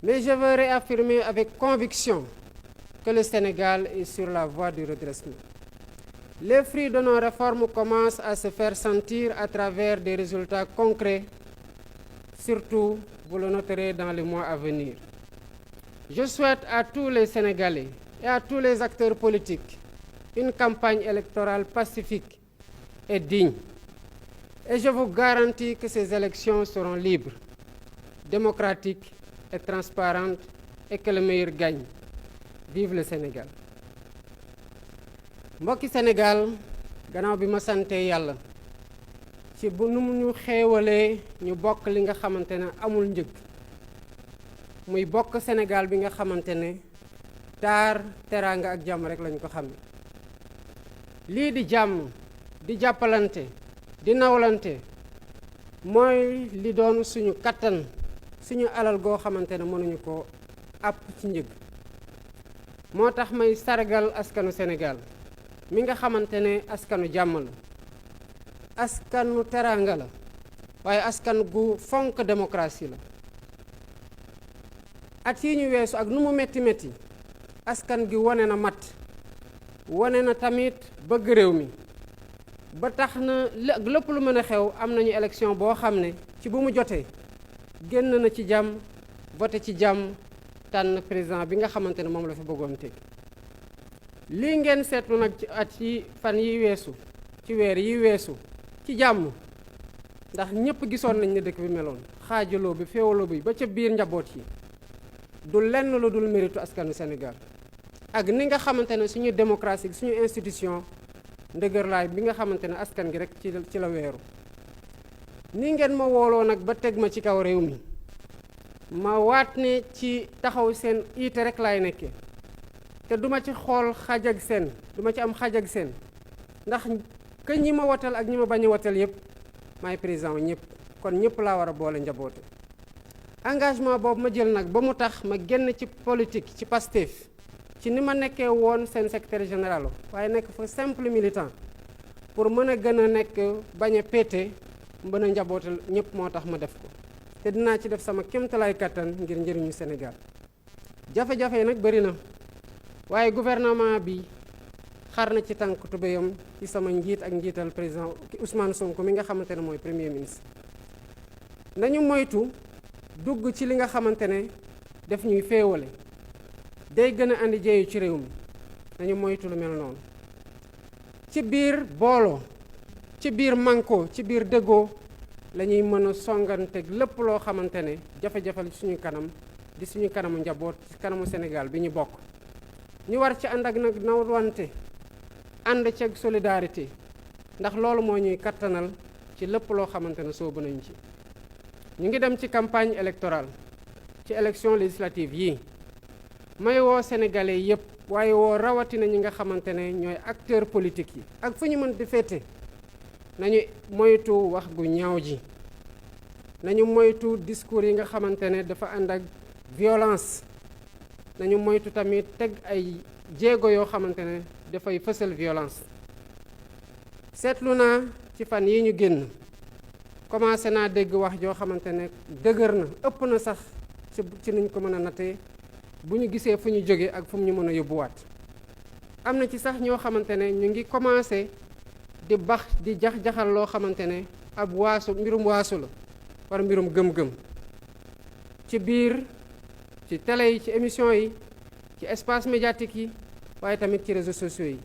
Mais je veux réaffirmer avec conviction que le Sénégal est sur la voie du redressement. Les fruits de nos réformes commencent à se faire sentir à travers des résultats concrets, surtout, vous le noterez dans les mois à venir. Je souhaite à tous les Sénégalais et à tous les acteurs politiques une campagne électorale pacifique et digne. Et je vous garantis que ces élections seront libres, démocratiques et transparentes et que le meilleur gagne. Vive le Sénégal. mbokki Sénégal gannaaw bi ma sante yàlla ci bu nu ñu xéewalee ñu bokk li nga xamante ne amul njëg muy bokk Sénégal bi nga xamante ne taar teraanga ak jàmm rek lañu ko xam. lii di jàmm di jàppalante di nawlante mooy li doon suñu kattan suñu alal goo xamante ne mënuñu ko àpp ci njëg. moo tax may sargal askanu Sénégal mi nga xamante ne askanu jàmm la, askanu teraanga la, waaye askan gu fonk démocratie la. at yi ñu weesu ak nu mu metti metti askan gi wane na mat, wane na tamit bëgg réew mi ba tax na lépp lu mën a xew am nañu élection boo xam ne ci bu mu jotee génn na ci jàmm, voté ci jàmm, tànn président bi nga xamante ne moom la fi bëggoon teg. lii ngeen seetlu nag ci at yi fan yi weesu ci weer yi weesu ci jàmm, ndax ñëpp gisoon nañ ne dëkk bi meloon xaajaloo bi féewaloo bi ba ca biir njaboot yi du lenn lu dul méritu askanu Sénégal ak ni nga xamante ne suñu démocratie suñu institution ndëgërlaay bi nga xamante ne askan gi rek ci la weeru. ni ngeen ma wooloo nag ba teg ma ci kaw réew mi ma waat ne ci taxaw seen iite rek laay nekkee te duma ci xool xaj ak seen duma ci am xaj ak seen ndax que ñi ma wotal ak ñi ma bañ a wotal yëpp maay président ñëpp kon ñëpp laa war a boole njaboote. engagement boobu ma jël nag ba mu tax ma génn ci politique ci Pastef ci ni ma nekkee woon seen secrétaire général waaye nekk fa simple militant pour mën a gën a nekk bañ a péete mën a njabootal ñëpp moo tax ma def ko te dinaa ci def sama kéemtalaay kattan ngir njëriñu Sénégal. jafe-jafe yi nag bëri na waaye gouvernement bi xar na ci tànk tubéyam ci sama njiit ak njiital président Ousmane Sonko mi nga xamante ne mooy premier ministre. nañu moytu dugg ci li nga xamante ne def ñuy féewale day gën a andi jeeyu ci réew mi. nañu moytu lu mel noonu ci biir booloo ci biir manko ci biir dëggoo la ñuy mën a songanteeg lépp loo xamante ne jafe-jafe suñu kanam di suñu kanamu njaboot ci kanamu Sénégal bi ñu bokk. ñu war ci ànd ak nag nawante ànd ci ak solidarité ndax loolu moo ñuy kattanal ci lépp loo xamante ne soobu nañu ci. ñu ngi dem ci campagne électorale ci élection législative yii may woo sénégalais yépp waaye woo rawatina ñi nga xamante ne ñooy acteurs politiques yi ak fu ñu mën di féete nañu moytu wax gu ñaaw ji, nañu moytu discours yi nga xamante ne dafa ànd ak violence, nañu moytu tamit teg ay jéego yoo xamante ne dafay fësal violence. seetlu naa ci fan yi ñu génn commencé naa dégg wax joo xamante ne dëgër na ëpp na sax ci niñ ko mën a nattee bu ñu gisee fu ñu jóge ak fu mu ñu mën a yóbbuwaat. am na ci sax ñoo xamante ne ñu ngi commencé di bax di jax-jaxal loo xamante ne ab waasu mbirum waasu la wala mbirum gëm-gëm ci biir ci télé yi ci émission yi ci espace médiatique yi waaye tamit ci réseaux sociaux yi.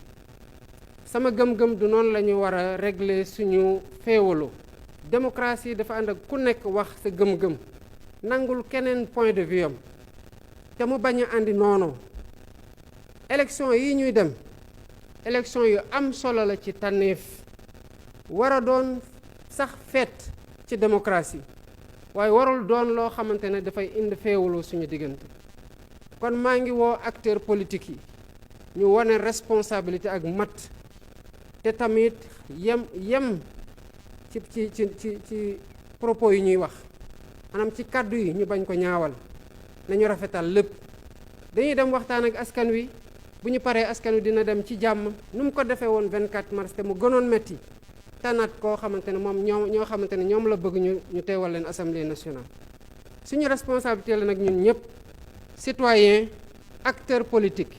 sama gëm-gëm du noonu la ñu war a régler suñu féewaloo. démocratie dafa ànd ak ku nekk wax sa gëm-gëm nangul keneen point de vue am te mu bañ a àndi noonu. élection yi ñuy dem élection yu am solo la ci tànneef war a doon sax feet ci démocratie waaye warul doon loo xamante ne dafay indi féewaloo suñu diggante. kon maa ngi woo acteurs politiques yi ñu wane responsabilité ak mat te tamit yem ci propos yi ñuy wax maanaam ci kàddu yi ñu bañ ko ñaawal nañu rafetal lépp. dañuy dem waxtaan ak askan wi bu ñu paree askan wi dina dem ci jàmm nu mu ko defee woon 24 mars te mu gënoon metti tànnaat koo xamante ne moom ñoo xamante ne ñoom la bëgg ñu teewal leen assemblée nationale. suñu responsabilité la nag ñun ñëpp citoyen acteur politique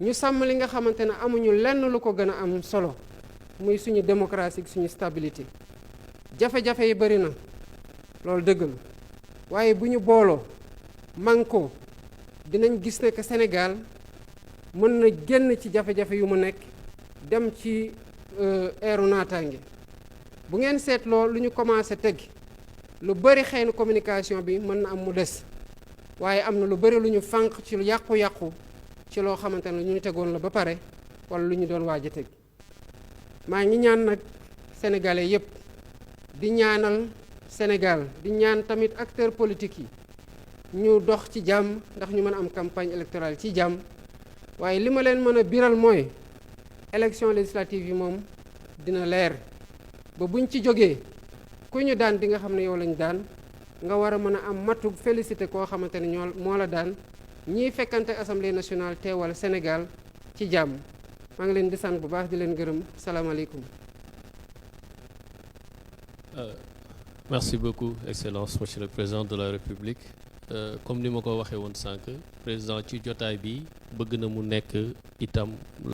ñu sàmm li nga xamante ne amuñu lenn lu ko gën a am solo muy suñu démocratie suñu stabilité. jafe-jafe yi bëri na loolu dëgg la waaye bu ñu booloo mànkoo dinañ gis ne que Sénégal mën na génn ci jafe-jafe yu mu nekk dem ci eeru naataange. bu ngeen seetloo lu ñu commencé teg lu bëri xëy na communication bi mën na am mu des waaye am na lu bëri lu ñu fànq ci lu yàqu-yàqu ci loo xamante ne lu ñu tegoon la ba pare wala lu ñu doon waaj a teg. maa ngi ñaan nag sénégalais yépp di ñaanal Sénégal di ñaan tamit acteurs politiques yi ñu dox ci jàmm ndax ñu mën a am campagne électorale ci jàmm waaye li ma leen mën a biral mooy élection législative yi moom dina leer ba buñ ci jógee ku ñu daan di nga xam ne yow lañ daan nga war a mën a am matug félicité koo xamante ne moo la daan ñiy fekkante assemblée nationale teewal Sénégal ci jàmm maa ngi leen di sant bu baax di leen gërëm salaamaaleykum. Merci beaucoup, Excellence, Monsieur le Président de la République. Comme ni ma ko waxee woon sànq président ci jotaay bi bëgg na mu nekk itam